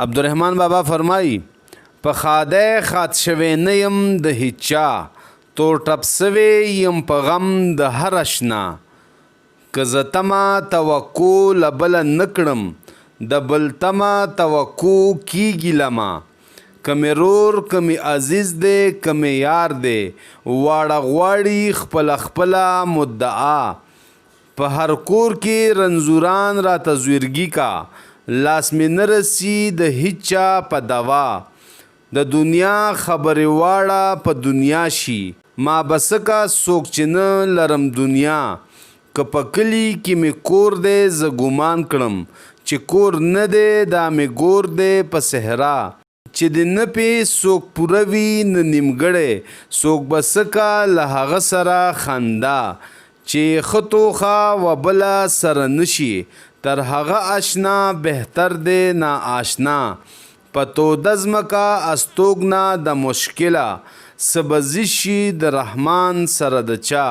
عبدالرحمن بابا فرمایي، په ښادۍ ښاد شوی نه یم د هیچا، تور ټپ سوی یم په غم د هر اشنا. که زه تمه توقع له بله نه کړم، د بل تمه توقع کیږي له ما. که مې رور که مې عزیز دی که مې یار دی، واړه غواړي خپله خپله مدعا. په هر کور کې رنځوران راته زویرګي کا، لاس مې نه رسي د هیچا په دوا. د دنیا خبرې واړه په دنیا شي، ما به څه کا څوک چې نه لرم دنیا. که په کلي کې مې کور دی زه ګومان کړم، چې کور نه دی دا مې ګور دی په صحرا. چې دې نه پې څوک پوره وي نه نیمګړی، څوک به څه کا له هغه سره خندا. چې یې ښه توښه وه بله سره نه شي، تر هغه اشنا بهتر دی نا آشنا. په توده ځمکه استوګنه ده مشکله، څه به زیست شي د رحمان سره د چا.